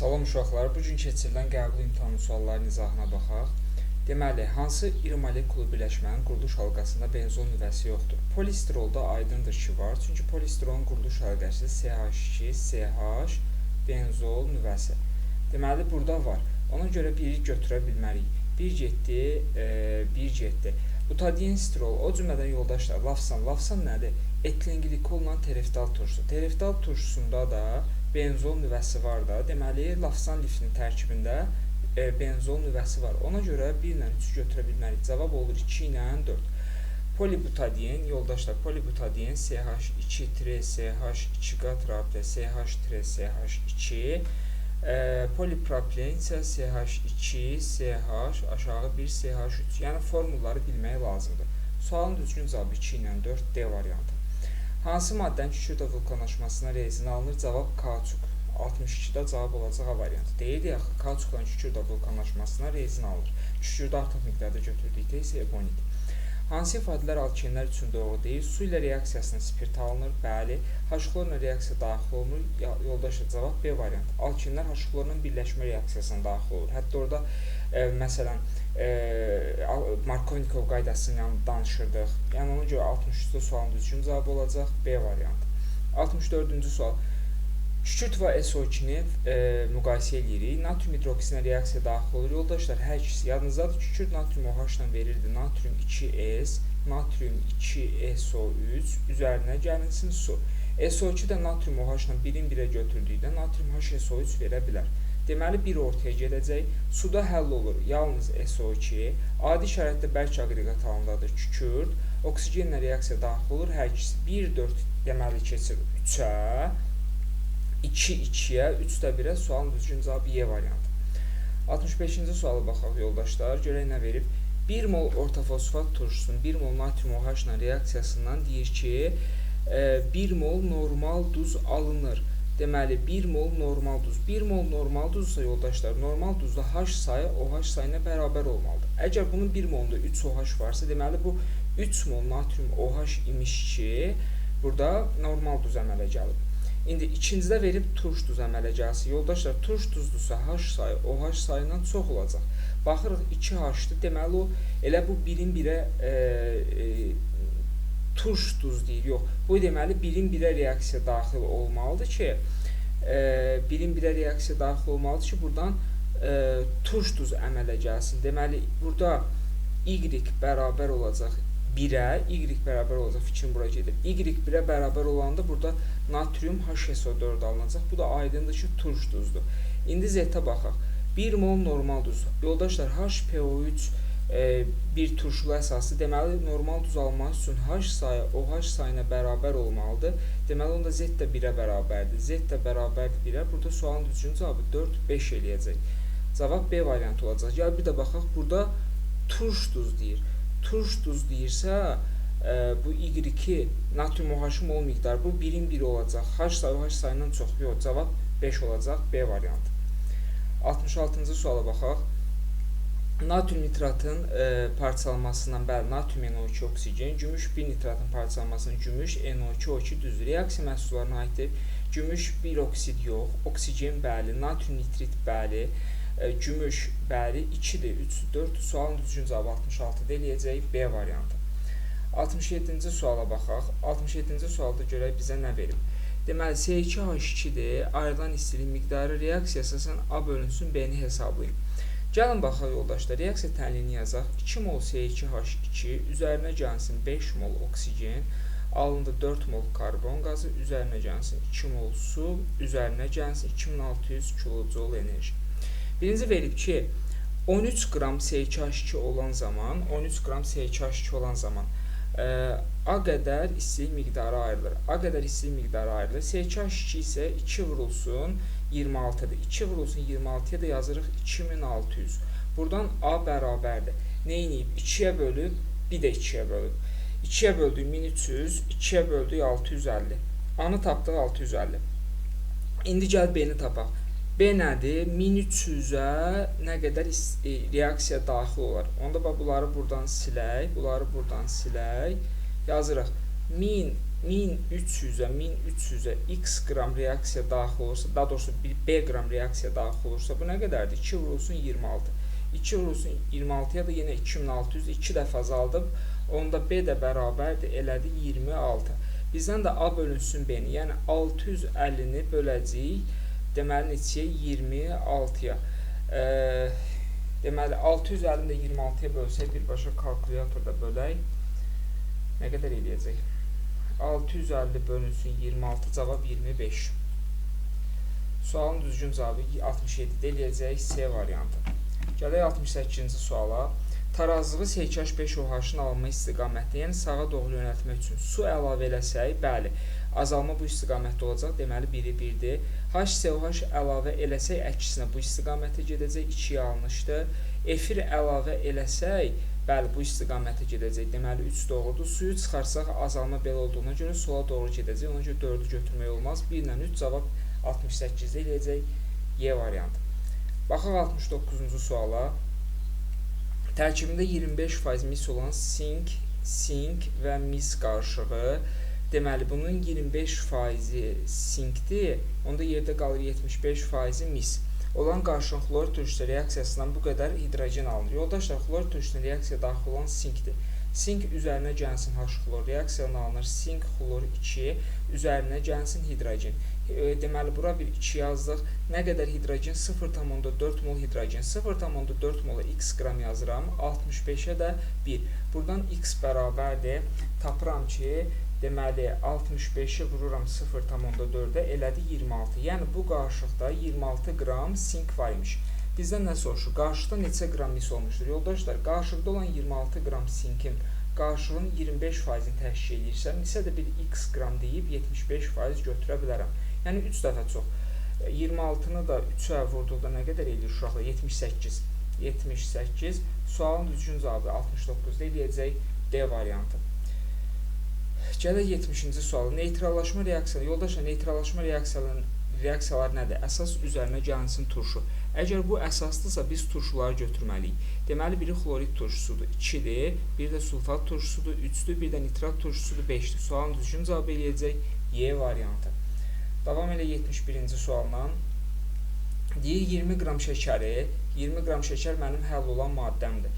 Salam uşaqlar, bu gün keçirilən qəbul imtahanı suallarının izahına baxaq. Deməli, hansı iri molekullu birləşmənin quruluş halqasında benzol nüvəsi yoxdur? Polistirolda aydındır ki var, çünki polistirolun quruluş halqası CH2, CH, benzol nüvəsi. Deməli, burada var. Ona görə biri götürə bilmərik. Bir getdi, bir getdi. Butadien stirol, o cümlədən yoldaşlar, lavsan, lavsan nədir? Etilenglikolla tereftal turşusu. Tereftal turşusunda da benzol nüvəsi var da. Deməli, lavsan lifinin tərkibində benzol nüvəsi var. Ona görə 1 ilə 3-ü götürə bilmərik. Cavab olur 2 ilə 4. Polibutadien, yoldaşlar, polibutadien CH2-CH2 qat rabitə CH-CH2. Polipropilen isə CH2, CH, aşağı 1, CH3. Yəni, formulları bilmək lazımdır. Sualın düzgün cavabı 2 ilə 4, D variantı. Hansı maddənin kükürdlə vulkanlaşmasına rezin alınır? Cavab kauçuk. 62-də cavab olacaq A variantı. Deyirdi axı, kauçukla kükürdlə vulkanlaşmasına rezin alınır. Kükürdü artıq miqdarda götürdükdə isə ebonit. Hansı ifadələr alkenlər üçün doğru deyil? Su ilə reaksiyasına spirt alınır? Bəli. H-xlorla reaksiya daxil olunur? Yoldaşlar, cavab B variantı. Alkenlər H-xlorla birləşmə reaksiyasına daxil olur. Hətta orada məsələn, Markovnikov qaydasını danışırdıq. Yəni, ona görə 63-də sualın düzgün cavabı olacaq B variantı. 64-cü sual. Kükürt və SO2-ni müqayisə eləyirik. Natrium hidroksidinə reaksiya daxil olur. Yoldaşlar, hər ikisi yadınızdadır. Kükürt natrium OH-la verirdi. Natrium 2S, natrium 2SO3 üzərinə gəlinsin su. SO2 də natrium OH-la birin birə götürdükdə natrium HSO3 verə bilər. Deməli, bir ortaya gedəcək. Suda həll olur yalnız SO2. Adi şəraitdə bərk aqreqat halındadır kükürt. Oksigenlə reaksiya daxil olur. Hər ikisi 1, 4 deməli keçir 3-ə. 2, 2-yə, 3 də 1-ə sualın düzgün cavabı Y variantı. 65-ci suala baxaq yoldaşlar. Görək nə verib. 1 mol ortofosfat turşusunun 1 mol natrium OH-la reaksiyasından deyir ki, 1 mol normal duz alınır. Deməli, 1 mol normal duz. 1 mol normal duzsa yoldaşlar, normal duzda H sayı OH sayına bərabər olmalıdır. Əgər bunun 1 molunda 3 OH varsa, deməli, bu 3 mol natrium OH imiş ki, burada normal duz əmələ gəlib. İndi ikincidə verib turş duz əmələ gəlsin. Yoldaşlar, turş duzdursa H sayı OH sayından çox olacaq. Baxırıq 2H-dır. Deməli, o elə bu birin birə turş duz deyir. Yox, bu deməli birin birə reaksiya daxil olmalıdır ki, birin birə reaksiya daxil olmalıdır ki, buradan turş duz əmələ gəlsin. Deməli, burada Y bərabər olacaq 1-ə, Y bərabər olacaq, fikrim bura gedir. Y 1-ə bərabər olanda burada natrium HSO4 alınacaq. Bu da aydındır ki, turş duzdur. İndi Z-ə baxaq. 1 mol normal duz. Yoldaşlar, HPO3 bir turşulu əsası. Deməli, normal duz almaq üçün H sayı OH sayına bərabər olmalıdır. Deməli, onda Z də 1-ə bərabərdir. Z də bərabərdir 1-ə. Burada sualın düzgün cavabı 4, 5 eləyəcək. Cavab B variantı olacaq. Gəl bir də baxaq. Burada turş duz deyir. Turş duz deyirsə, bu Y2 natrium OH-ın mol miqdarı, bu 1-in 1 olacaq. H sayı OH sayından çox. Yox, cavab 5 olacaq, B variantı. 66-cı suala baxaq. Natrium nitratın parçalanmasından, bəli, natrium NO2 oksigen, gümüş 1 nitratın parçalanmasından gümüş NO2 O2 düzdür. Reaksiya məhsullarına aiddir. Gümüş 1 oksid yox, oksigen bəli, natrium nitrit bəli, gümüş bəli, 2-dir, 3-dür, 4-dür. Sualın düzgün cavabı 66-da eləyəcək, B variantı. 67-ci suala baxaq. 67-ci sualda görək bizə nə verib. Deməli, C2H2-dir, ayrılan istilik miqdarı reaksiya əsasən A bölünsün B-ni hesablayın. Gəlin baxaq yoldaşlar, reaksiya tənliyini yazaq. 2 mol C2H2, üzərinə gəlsin 5 mol oksigen, alındı 4 mol karbon qazı, üzərinə gəlsin 2 mol su, üzərinə gəlsin 2600 kilojoule enerji. Birinci verib ki, 13 qram C2H2 olan zaman, 13 qram C2H2 olan zaman A qədər istilik miqdarı ayrılır. A qədər istilik miqdarı ayrılır. C2H2 isə 2 vurulsun 26-dır. 2 vurulsun 26-ya da yazırıq 2600. Buradan A bərabərdir. Neyniyib? 2-yə bölüb, bir də 2-yə bölüb. 2-yə böldük 1300, 2-yə böldük 650. A-nı tapdıq 650. İndi gəl B-ni tapaq. B nədir? 1300-ə nə qədər reaksiya daxil olar? Onda bax, bunları buradan silək, bunları buradan silək. Yazırıq. 1000 1300-ə 1300-ə x qram reaksiya daxil olursa, daha doğrusu B qram reaksiya daxil olursa, bu nə qədərdir? 2 vurulsun 26. 2 vurulsun 26-ya da yenə 2600, 2 dəfə azaldıb, onda B də bərabərdir, elədi 26. Bizdən də A bölünsün B-ni, yəni 650-ni böləcəyik, deməli neçəyə? 26-ya. Deməli, 650-ni də 26-ya bölsək, birbaşa kalkulyatorda bölək, nə qədər eləyəcək? 650 bölünsün 26, cavab 25. Sualın düzgün cavabı 67-də eləyəcək, C variantı. Gələk 68-ci suala. Tarazlığı C2H5OH-ın alınma istiqamətində, yəni sağa doğru yönəltmək üçün su əlavə eləsək, bəli, azalma bu istiqamətdə olacaq, deməli 1-i 1-dir. HCOH əlavə eləsək, əksinə bu istiqamətə gedəcək, 2-yə alınışdır. Efir əlavə eləsək, bəli, bu istiqamətə gedəcək, deməli 3 doğrudur. Suyu çıxarsaq, azalma belə olduğuna görə sola doğru gedəcək, ona görə 4-ü götürmək olmaz. 1 ilə 3 cavab 68-də eləyəcək, Y variantı. Baxaq 69-cu suala. Tərkibində 25% mis olan sink, sink və mis qarışığı. Deməli, bunun 25%-i sinkdir, onda yerdə qalır 75%-i mis. Olan qarışığın xlor turşusu reaksiyasından bu qədər hidrogen alınır. Yoldaşlar, xlor turşusuna reaksiya daxil olan sinkdir. Sink üzərinə gəlsin H xlor, reaksiyadan alınır sink xlor 2, üzərinə gəlsin hidrogen. Deməli, bura bir 2 yazdıq. Nə qədər hidrogen? 0,4 mol hidrogen. 0,4 mola x qram yazıram. 65-ə də 1. Buradan x bərabərdir. Tapıram ki, deməli, 65-i vururam 0,4-ə, elədi 26. Yəni, bu qarışıqda 26 qram sink var imiş. Bizdən nə soruşur? Qarışıqda neçə qram mis olmuşdur? Yoldaşlar, qarışıqda olan 26 qram sinkin qarışığın 25%-ni təşkil edirsə, misə də bir x qram deyib 75% götürə bilərəm. Yəni, 3 dəfə çox. 26-nı da 3-ə vurduqda nə qədər eləyir uşaqlar? 78. 78. Sualın düzgün cavabı 69-da eləyəcək D variantı. Gələk 70-ci sualı. Neytrallaşma reaksiyaları. Yoldaşlar, neytrallaşma reaksiyaları nədir? Əsas üzərinə gəlinsin turşu. Əgər bu əsasdırsa, biz turşuları götürməliyik. Deməli, biri xlorid turşusudur, 2-dir, bir də sulfat turşusudur, 3-dür, bir də nitrat turşusudur, 5-dir. Sualın düzgün cavabı eləyəcək Y variantı. Davam elə 71-ci sualla. Deyir, 20 qram şəkəri, 20 qram şəkər mənim həll olan maddəmdir.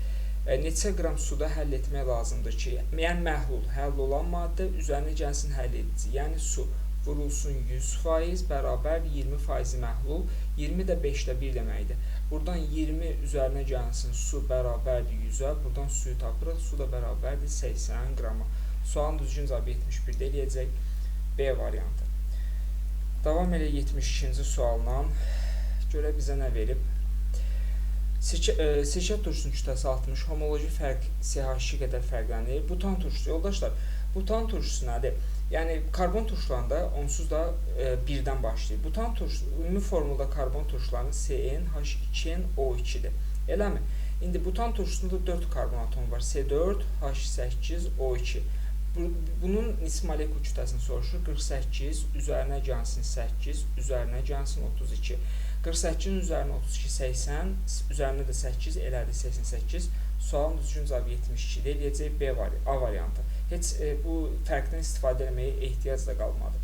Neçə qram suda həll etmək lazımdır ki, yəni məhlul, həll olan maddə üzərinə gəlsin həll edici, yəni su vurulsun 100% bərabər 20% məhlul, 20 də 5-də 1 deməkdir. Buradan 20 üzərinə gəlsin su bərabərdir 100-ə, buradan suyu tapırıq, su da bərabərdir 80 qrama. Sualın düzgün cavabı 71-də eləyəcək B variantı. Davam elə 72-ci sualla. Görə bizə nə verib? Sirkə turşusunun kütləsi 60, homoloji fərq CH2 qədər fərqlənir. Butan turşusu, yoldaşlar, butan turşusu nədir? Yəni, karbon turşularında onsuz da birdən başlayır. Butan turşusu, ümumi formulda karbon turşularının CnH2nO2-dir. Eləmi? İndi butan turşusunda 4 karbon atomu var. C4, H8, O2. Bunun nisi molekul kütləsini soruşur. 48, üzərinə gəlsin 8, üzərinə gəlsin 32. 48-in üzərinə 32, 80, üzərinə də 8, elədi 88. Sualın düzgün cavabı 72-də eləyəcək B A variantı. Heç bu fərqdən istifadə etməyə ehtiyac da qalmadı.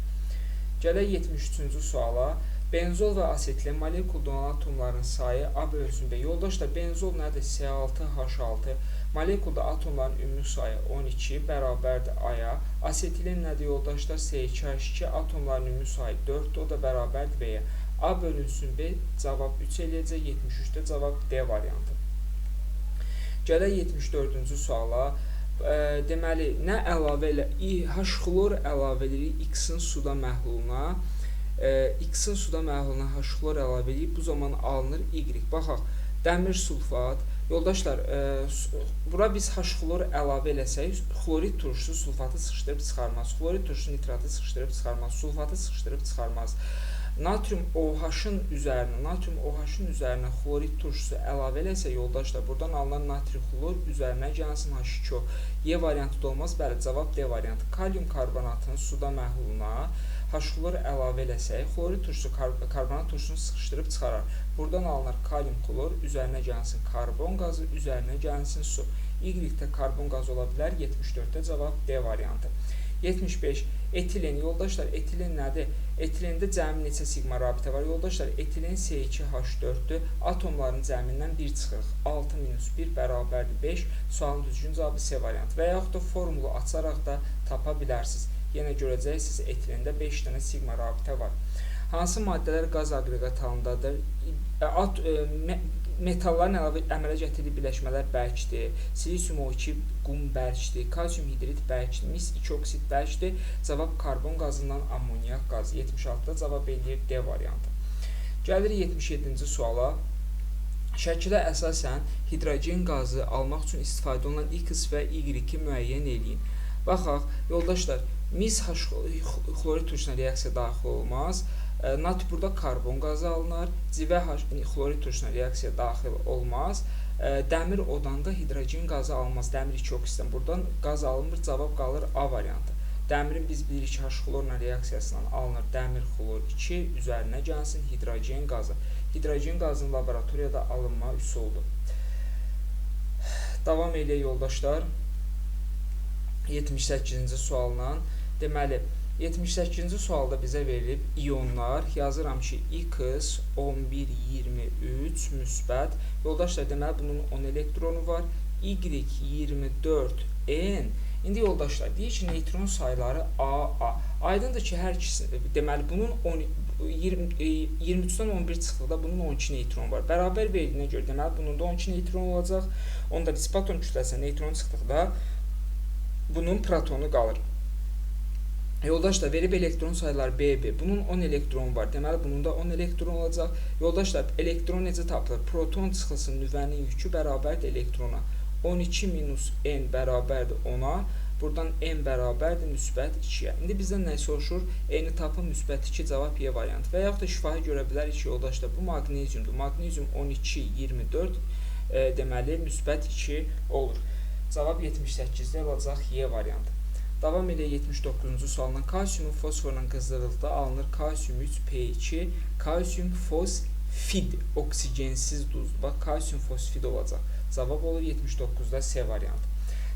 Gələk 73-cü suala. Benzol və asetilen molekulda olan atomların sayı A bölünsün B. Yoldaşlar, benzol nədir? C6H6. Molekulda atomların ümumi sayı 12 bərabərdir A-ya. Asetilen nədir yoldaşlar? C2H2. Atomların ümumi sayı 4-dür, o da bərabərdir B-yə. A bölünsün B, cavab 3 eləyəcək, 73-də cavab D variantı. Gələk 74-cü suala. Deməli, nə əlavə elə? H xlor əlavə edirik X-in suda məhluluna. X-in suda məhluluna H xlor əlavə edib, bu zaman alınır Y. Baxaq, dəmir sulfat. Yoldaşlar, bura biz H xlor əlavə eləsək, xlorid turşusu sulfatı sıxışdırıb çıxarmaz, xlorid turşusu nitratı sıxışdırıb çıxarmaz, sulfatı sıxışdırıb çıxarmaz. Natrium OH-ın üzərinə, natrium OH-ın üzərinə xlorid turşusu əlavə eləsə, yoldaşlar, buradan alınan natri xlor üzərinə gəlsin H2O. Y variantı da olmaz, bəli, cavab D variantı. Kalium karbonatının suda məhluluna H xlor əlavə eləsək, xlorid turşusu karbonat turşusunu sıxışdırıb çıxarar. Buradan alınar kalium xlor, üzərinə gəlsin karbon qazı, üzərinə gəlsin su. Y-də karbon qazı ola bilər, 74-də cavab D variantı. 75. Etilen. Yoldaşlar, etilen nədir? Etilende cəmi neçə siqma rabitə var? Yoldaşlar, etilen C2H4-dür. Atomların cəmindən 1 çıxırıq. 6 minus 1 bərabərdir 5. Sualın düzgün cavabı C variantı. Və yaxud da formulu açaraq da tapa bilərsiniz. Yenə görəcəksiniz, etilende 5 dənə siqma rabitə var. Hansı maddələr qaz aqreqat halındadır? Metalların əmələ gətirdiyi birləşmələr bərkdir. Silisium O2 qum bərkdir. Kalsium hidrid bərkdir. Mis 2 oksid bərkdir. Cavab karbon qazından amonyak qazı. 76-da cavab eləyir D variantı. Gəlirik 77-ci suala. Şəkilə əsasən hidrogen qazı almaq üçün istifadə olunan X və Y-i müəyyən eləyin. Baxaq, yoldaşlar, mis xlorid turşusuna reaksiya daxil olmaz. Natri burada karbon qazı alınar, civə xlorid turşusuna reaksiya daxil olmaz. Dəmir odanda hidrogen qazı alınmaz, dəmir 2 oksiddən. Buradan qaz alınmır, cavab qalır A variantı. Dəmirin biz bilirik ki, H xlorla reaksiyasından alınır dəmir xlor 2, üzərinə gəlsin hidrogen qazı. Hidrogen qazının laboratoriyada alınma üsuludur. Davam eləyək yoldaşlar. 78-ci sualla. Deməli, 78-ci sualda bizə verilib iyonlar. Yazıram ki, X 11, 23 müsbət. Yoldaşlar, deməli, bunun 10 elektronu var. Y 24, N. İndi yoldaşlar, deyir ki, neytron sayları A, A. Aydındır ki, hər ikisi, deməli, bunun 23-dən 11 çıxdıqda bunun 12 neytron var. Bərabər verdiyinə görə, deməli, bunun da 12 neytron olacaq. Onda nisbi atom kütləsinə neytron çıxdıqda bunun protonu qalır. Yoldaşlar, verib elektron sayları B, B. Bunun 10 elektronu var. Deməli, bunun da 10 elektron olacaq. Yoldaşlar, elektron necə tapılır? Proton çıxılsın nüvənin yükü bərabərdir elektrona. 12 minus N bərabərdir 10-a. Buradan N bərabərdir müsbət 2-yə. İndi bizdən nə soruşur? N-i tapın müsbət 2, cavab Y variantı. Və yaxud da şifahi görə bilərik ki, yoldaşlar, bu maqneziumdur. Maqnezium 12, 24, deməli, müsbət 2 olur. Cavab 78-də olacaq Y variantı. Davam elə 79-cu sualından. Kalsiumun fosforla qızdırıldıqda alınır kalsium 3 P2, kalsium fosfid, oksigensiz duzdur. Bax, kalsium fosfid olacaq. Cavab olur 79-da C variantı.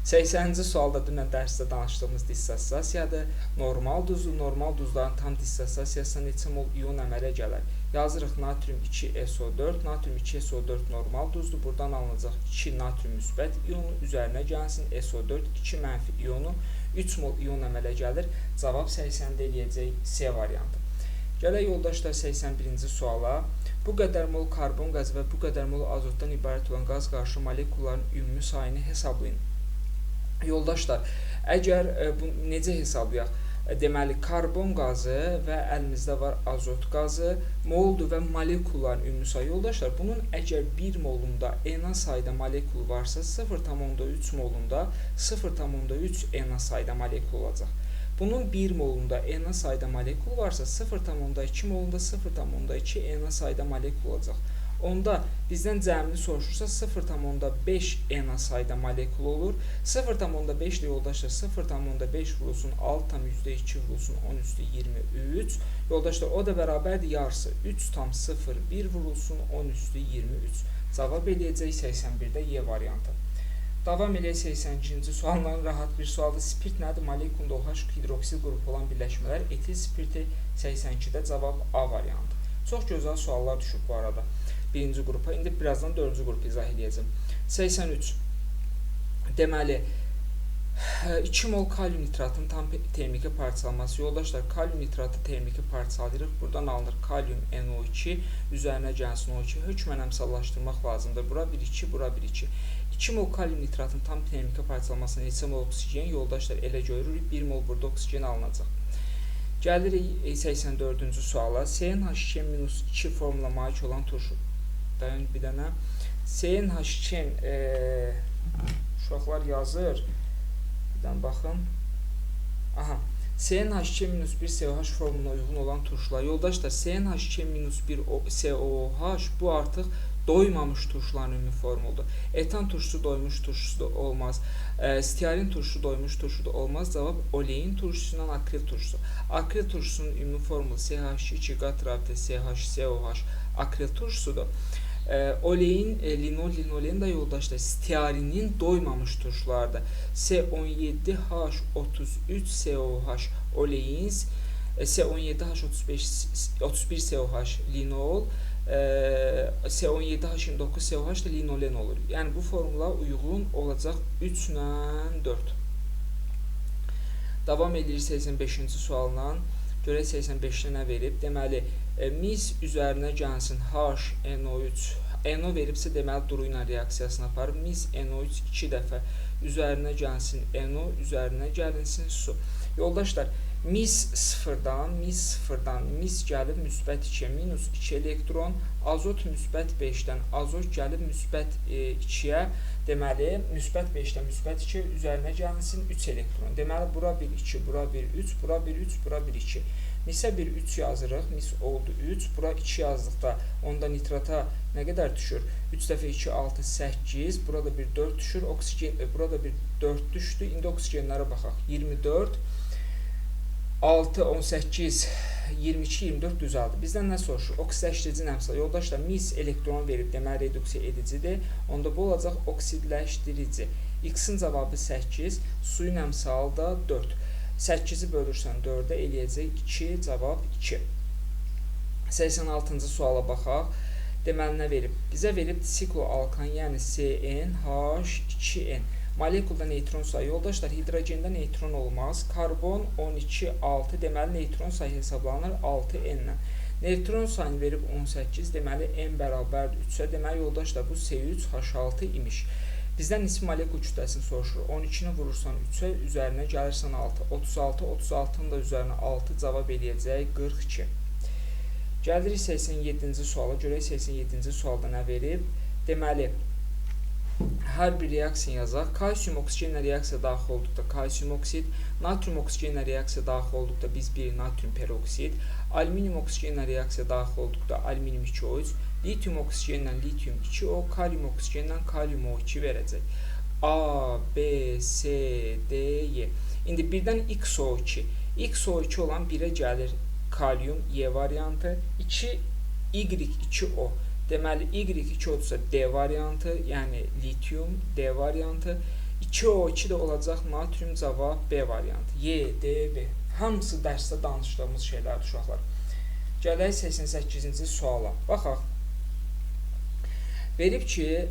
80-ci sualda dünən dərsdə danışdığımız dissosiasiyadır. Normal duzdur. Normal duzların tam dissosiasiyasına neçə mol ion əmələ gələr? Yazırıq natrium 2SO4. Natrium 2SO4 normal duzdur. Buradan alınacaq 2 natrium müsbət ionu, üzərinə gəlsin SO4 2 mənfi ionu, 3 mol ion əmələ gəlir. Cavab 80-də eləyəcək C variantı. Gələk yoldaşlar 81-ci suala. Bu qədər mol karbon qazı və bu qədər mol azotdan ibarət olan qaz qarşı molekulların ümumi sayını hesablayın. Yoldaşlar, əgər bu necə hesablayaq? Deməli, karbon qazı və əlimizdə var azot qazı, moldur və molekulların ümumi sayı. Yoldaşlar, bunun əgər 1 molunda Na sayda molekul varsa, 0,3 molunda 0,3 Na sayda molekul olacaq. Bunun 1 molunda Na sayda molekul varsa, 0,2 molunda 0,2 Na sayda molekul olacaq. Onda bizdən cəmini soruşursa 0,5 Na sayda molekul olur. 0,5 ilə yoldaşlar 0,5 vurulsun 6,2 vurulsun 10 üstü 23. Yoldaşlar, o da bərabərdir yarısı 3,01 vurulsun 10 üstü 23. Cavab eləyəcək 81-də Y variantı. Davam eləyək 82-ci sualdan rahat bir sualdır. Spirt nədir? Molekulunda OH hidroksil qrupu olan birləşmələr. Etil spirti 82-də cavab A variantı. Çox gözəl suallar düşüb bu arada. Birinci qrupa. İndi birazdan dördüncü qrupu izah edəcəm. 83. Deməli, 2 mol kalium nitratın tam termiki parçalanması. Yoldaşlar, kalium nitratı termiki parçalayırıq. Buradan alınır kalium NO2, üzərinə gəlsin O2. Hökmən əmsallaşdırmaq lazımdır. Bura 1,2, bura 1,2. 2 mol kalium nitratın tam termiki parçalanmasına neçə mol oksigen? Yoldaşlar, elə görürük, 1 mol burada oksigen alınacaq. Gəlirik 84-cü suala. CnH2-2 formula malik olan turşu. Dayan bir dənə. CnH2 uşaqlar yazır. Bir dənə baxın. Aha. CnH2-1 COH formuluna uyğun olan turşular. Yoldaşlar, CnH2-1 COOH bu artıq doymamış turşuların ümumi formuludur. Etan turşusu doymuş turşusu da olmaz. Stearin turşusu doymuş turşu da olmaz. Cavab olein turşusundan akril turşusu. Akril turşusunun ümumi formulu CH2 qat rabitə CH COH akril turşusudur. Olein, linol, linolen də yoldaşlar stearinin doymamış turşulardır. C17H33COH olein, C17H35 31COH linol, C17H29COH da linolen olur. Yəni bu formula uyğun olacaq 3 ilə 4. Davam edirik 85-ci sualla. Görək 85-də nə verib? Deməli, mis üzərinə gəlsin HNO3. NO veribsə, deməli, duru ilə reaksiyasını aparır. Mis NO3 2 dəfə üzərinə gəlsin NO, üzərinə gəlinsin su. Yoldaşlar, mis sıfırdan, mis gəlib müsbət 2-yə, minus 2 elektron, azot müsbət 5-dən, azot gəlib müsbət 2-yə, deməli, müsbət 5-dən müsbət 2-yə üzərinə gəlinsin 3 elektron. Deməli, bura 1, 2, bura 1, 3, bura 1, 3, bura 1, 2. Misə 1, 3 yazırıq, mis oldu 3, bura 2 yazdıqda onda nitrata nə qədər düşür? 3 dəfə 2, 6, 8, burada bir 4 düşür, oksigen, burada bir 4 düşdü. İndi oksigenlərə baxaq. 24, 6, 18, 22, 24 düzəldi. Bizdən nə soruşur? Oksidləşdirici əmsal. Yoldaşlar, mis elektron verib, deməli, reduksiya edicidir. Onda bu olacaq oksidləşdirici. X-in cavabı 8, suyun əmsalı da 4. 8-i bölürsən 4-ə eləyəcək 2, cavab 2. 86-cı suala baxaq. Deməli, nə verib? Bizə verib sikloalkan, yəni CnH2n. Molekulda neytron sayı. Yoldaşlar, hidrogenda neytron olmaz. Karbon 12, 6, deməli, neytron sayı hesablanır 6N-lə. Neytron sayını verib 18, deməli, N bərabərdir 3-ə. Deməli, yoldaşlar, bu C3H6 imiş. Bizdən nisbi molekul kütləsini soruşur. 12-ni vurursan 3-ə, üzərinə gəlirsən 6. 36, 36-nın da üzərinə 6 cavab eləyəcək 42. Gəlirik 87-ci suala. Görək 87-ci sualda nə verib? Deməli, hər bir reaksiya yazaq. Kalsium oksigenlə reaksiya daxil olduqda kalsium oksid, natrium oksigenlə reaksiya daxil olduqda biz bir natrium peroksid, alüminium oksigenlə reaksiya daxil olduqda alüminium 2O3, litium oksigenlə litium 2O, kalium oksigenlə kalium O2 verəcək. A, B, C, D, Y. İndi birdən XO2. XO2 olan 1-ə gəlir kalium Y variantı, 2 Y2O. Deməli, Y2O-dursa D variantı, yəni litium D variantı, 2O2 də olacaq natrium cavab B variantı. Y, D, B. Hamısı dərsdə danışdığımız şeylərdir uşaqlar. Gələk 88-ci suala. Baxaq. Verib ki,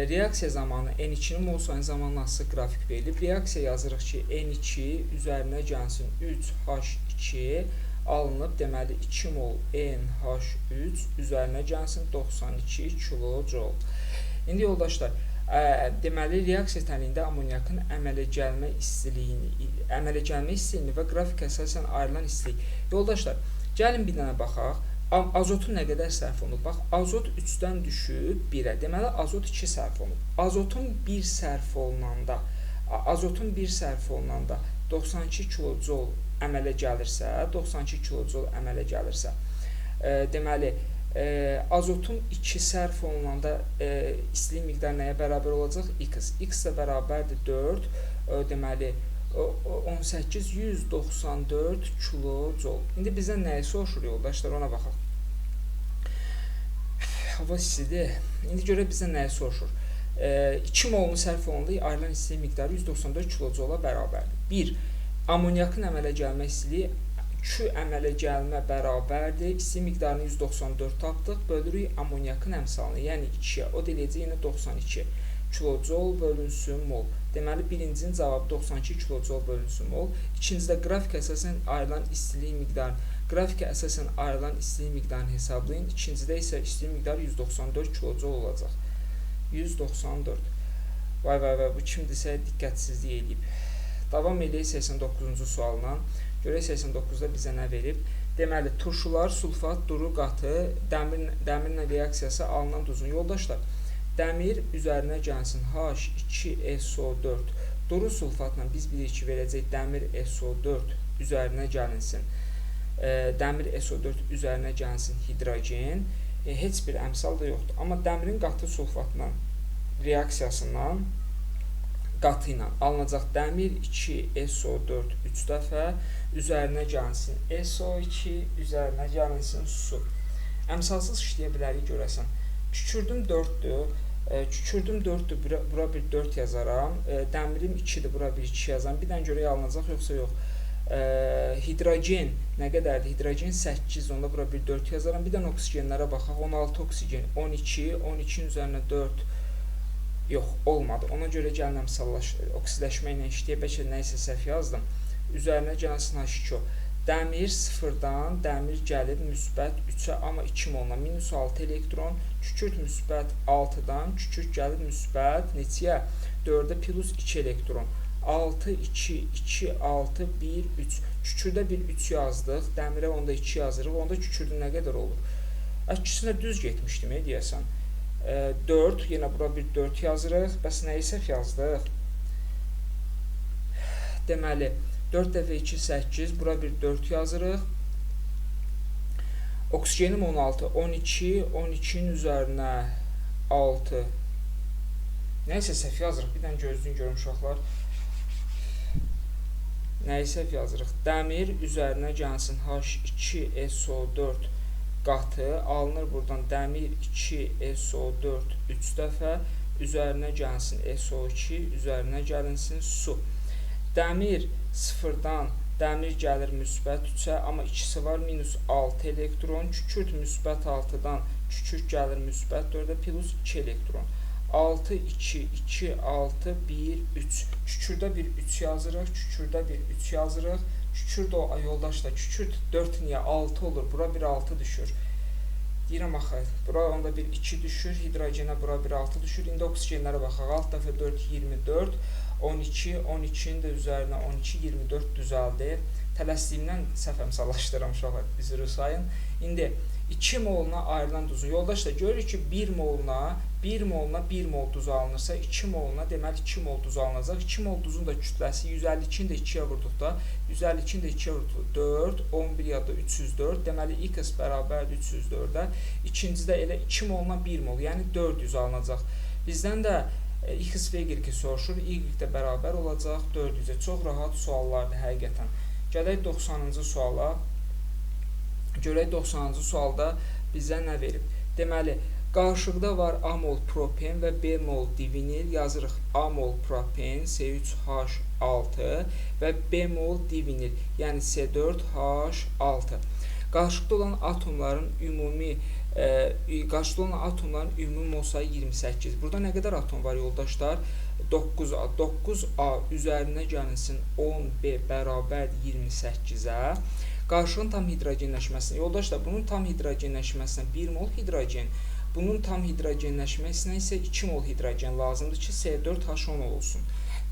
reaksiya zamanı N2-nin mol sayının zamanla asılı qrafik verilib. Reaksiya yazırıq ki, N2 üzərinə gəlsin 3H2 alınıb, deməli 2 mol NH3 üzərinə gəlsin 92 kilojol. İndi yoldaşlar, deməli reaksiya təliyində amonyakın əmələ gəlmə istiliyini və qrafik əsasən ayrılan istilik. Yoldaşlar, gəlin bir dənə baxaq. Azotun nə qədər sərf olunub? Bax, azot 3-dən düşüb 1-ə. Deməli, azot 2 sərf olunub. Azotun 1 sərf olunanda, 92 kilojol əmələ gəlirsə, 92 kilojol əmələ gəlirsə, deməli, azotun 2 sərf olunanda istilik miqdarı nəyə bərabər olacaq? X. X də bərabərdir 4, deməli, 18, 194 kilojol. İndi bizdən nəyi soruşur yoldaşlar, ona baxaq. Hava istidir. İndi görək bizdən nəyi soruşur. 2 molunu sərf olunanda ayrılan istilik miqdarı 194 kilojola bərabərdir. 1. Amonyakın əmələ gəlmə istiliyi Q əmələ gəlmə bərabərdir. İstilik miqdarını 194 tapdıq. Bölürük amonyakın əmsalını, yəni 2-yə. O da eləyəcək yenə 92 kilojol bölünsün mol. Deməli, birincinin cavabı 92 kilojol bölünsün mol. İkincidə qrafik əsasən ayrılan istilik miqdarını, hesablayın. İkincidə isə istilik miqdarı 194 kilojol olacaq. 194. Vay, vay, vay, bu kimdirsə diqqətsizlik eləyib. Davam eləyək 89-cu sualla. Görək 89-da bizə nə verib? Deməli, turşular, sulfat, duru, qatı, dəmirlə reaksiyası alınan duzun. Yoldaşlar, dəmir üzərinə gəlsin H2SO4. Duru sulfatla biz bilirik ki, verəcək dəmir SO4 üzərinə gəlinsin. Dəmir SO4 üzərinə gəlinsin hidrogen. Heç bir əmsal da yoxdur. Amma dəmirin qatı sulfatla reaksiyasından qatı ilə alınacaq dəmir 2SO4 3 dəfə üzərinə gəlinsin SO2, üzərinə gəlinsin su. Əmsalsız işləyə bilərik görəsən. Kükürdüm 4-dür. Kükürdüm 4-dür, bura bir 4 yazaram. Dəmirim 2-dir, bura bir 2 yazaram. Bir dənə görək alınacaq, yoxsa yox. Hidrogen nə qədərdir? Hidrogen 8, onda bura bir 4 yazaram. Bir dənə oksigenlərə baxaq. 16 oksigen, 12, 12-nin üzərinə 4. Yox, olmadı. Ona görə gəlin oksidləşmə ilə işləyək. Bəlkə nəyisə səhv yazdım. Üzərinə gəlsin H2O. Dəmir 0-dan dəmir gəlib müsbət 3-ə, amma 2 moluna minus 6 elektron. Kükürt müsbət 6-dan kükürt gəlib müsbət neçəyə? 4-ə plus 2 elektron. 6, 2, 2, 6, 1, 3. Kükürdə bir 3 yazdıq. Dəmirə onda 2 yazırıq. Onda kükürdün nə qədər olur? Əksinə düz getmişdim, deyəsən. 4, yenə bura bir 4 yazırıq. Bəs nəyi səhv yazdıq? Deməli, 4 dəfə 2, 8, bura bir 4 yazırıq. Oksigenim 16, 12, 12-nin üzərinə 6. Nəyisə səhv yazırıq, bir dənə gözləyin görüm uşaqlar. Nəyi səhv yazırıq? Dəmir üzərinə gəlsin H2SO4 qatı, alınır buradan dəmir 2SO4 3 dəfə, üzərinə gəlsin SO2, üzərinə gəlinsin su. Dəmir 0-dan dəmir gəlir müsbət 3-ə, amma ikisi var minus 6 elektron. Kükürt müsbət 6-dan kükürt gəlir müsbət 4-ə plus 2 elektron. 6, 2, 2, 6, 1, 3. Kükürdə bir 3 yazırıq, kükürdə bir 3 yazırıq. Kükürt o yoldaşlar, kükürt 4 niyə 6 olur, bura bir 6 düşür. Deyirəm axı, bura onda bir 2 düşür, hidrogenə bura bir 6 düşür. İndi oksigenlərə baxaq, 6 dəfə 4, 24. 12, 12-nin də üzərinə 12, 24 düzəldi. Tələsdiyimdən səhv əmsallaşdıram uşaqlar, üzrü sayın. İndi 2 moluna ayrılan duzun. Yoldaşlar, görürük ki, 1 moluna 1 moluna 1 mol duz alınırsa, 2 moluna deməli 2 mol duz alınacaq. 2 mol duzun da kütləsi 152-ni də 2-yə vurduqda, 152-ni də 2-yə vurduqda 4, 11 ya da 304. Deməli, x bərabərdir 304-ə. İkincidə elə 2 moluna 1 mol, yəni 400 alınacaq. Bizdən də X və Y soruşur, Y də bərabər olacaq 400-ə. Çox rahat suallardır həqiqətən. Gələk 90-cı suala. Görək 90-cı sualda bizə nə verib? Deməli, qarşıqda var A mol propen və B mol divinil. Yazırıq A mol propen C3H6 və B mol divinil, yəni C4H6. Qarşıqda olan atomların ümumi mol sayı 28. Burada nə qədər atom var yoldaşlar? 9A. 9A üzərinə gəlinsin 10B bərabərdir 28-ə. Qarşığın tam hidrogenləşməsinə. Yoldaşlar, bunun tam hidrogenləşməsinə 1 mol hidrogen, bunun tam hidrogenləşməsinə isə 2 mol hidrogen lazımdır ki, C4H10 olsun.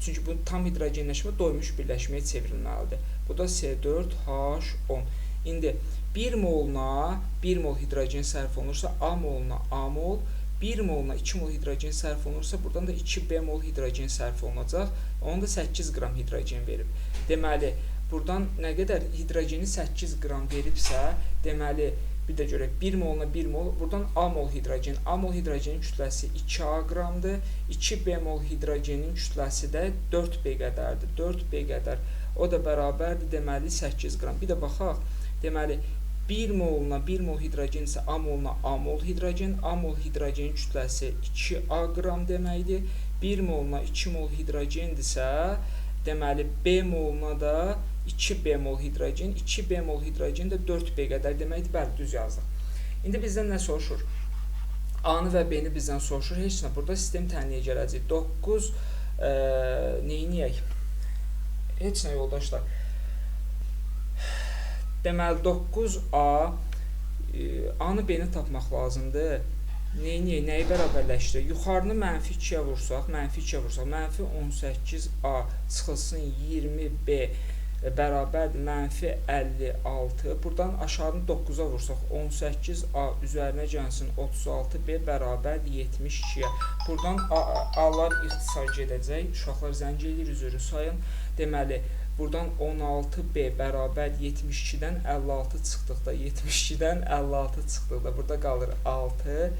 Çünki bu tam hidrogenləşmə doymuş birləşməyə çevrilməlidir. Bu da C4H10. İndi 1 moluna 1 mol hidrogen sərf olunursa, A moluna A mol, 1 moluna 2 mol hidrogen sərf olunursa, buradan da 2B mol hidrogen sərf olunacaq. Onu da 8 qram hidrogen verib. Deməli, buradan nə qədər hidrogeni 8 qram veribsə, deməli, bir də görək, 1 moluna 1 mol, buradan A mol hidrogen. A mol hidrogenin kütləsi 2A qramdır. 2B mol hidrogenin kütləsi də 4B qədərdir. 4B qədər. O da bərabərdir, deməli, 8 qram. Bir də baxaq, deməli, 1 moluna 1 mol hidrogen isə A moluna A mol hidrogen. A mol hidrogenin kütləsi 2A qram deməkdir. 1 moluna 2 mol hidrogendirsə, deməli, B moluna da 2B mol hidrogen, 2B mol hidrogen də 4B qədər deməkdir. Bəli, düz yazdıq. İndi bizdən nə soruşur? A-nı və B-ni bizdən soruşur. Heç nə, burada sistem tənliyə gələcək. 9, neyniyək? Heç nə, yoldaşlar. Deməli, 9A, A-nı B-ni tapmaq lazımdır. Neyniyək, nəyi bərabərləşdirək? Yuxarını mənfi 2-yə vursaq, mənfi 2-yə vursaq, mənfi 18A çıxılsın 20B bərabərdir mənfi 56. Buradan aşağını 9-a vursaq, 18A üzərinə gəlsin 36B bərabərdir 72-yə. Buradan A-lar ixtisar gedəcək. Uşaqlar zəng eləyir, üzrü sayın. Deməli, buradan 16B bərabər 72-dən 56 çıxdıqda, 72-dən 56 çıxdıqda, burada qalır 6,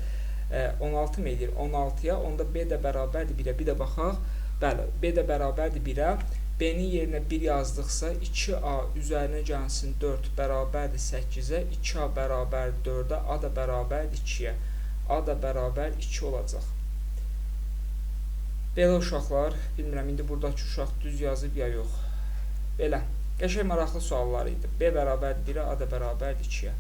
16 mı eləyir? 16-ya, onda B də bərabərdir 1-ə. Bir də baxaq, bəli, B də bərabərdir 1-ə. B-nin yerinə 1 yazdıqsa, 2A üzərinə gəlsin 4 bərabərdir 8-ə, 2A bərabərdir 4-ə, A da bərabərdir 2-yə. A da bərabər 2 olacaq. Belə uşaqlar, bilmirəm, indi buradakı uşaq düz yazıb ya yox. Belə, qəşəng maraqlı suallar idi. B bərabərdir 1-ə, A da bərabərdir 2-yə.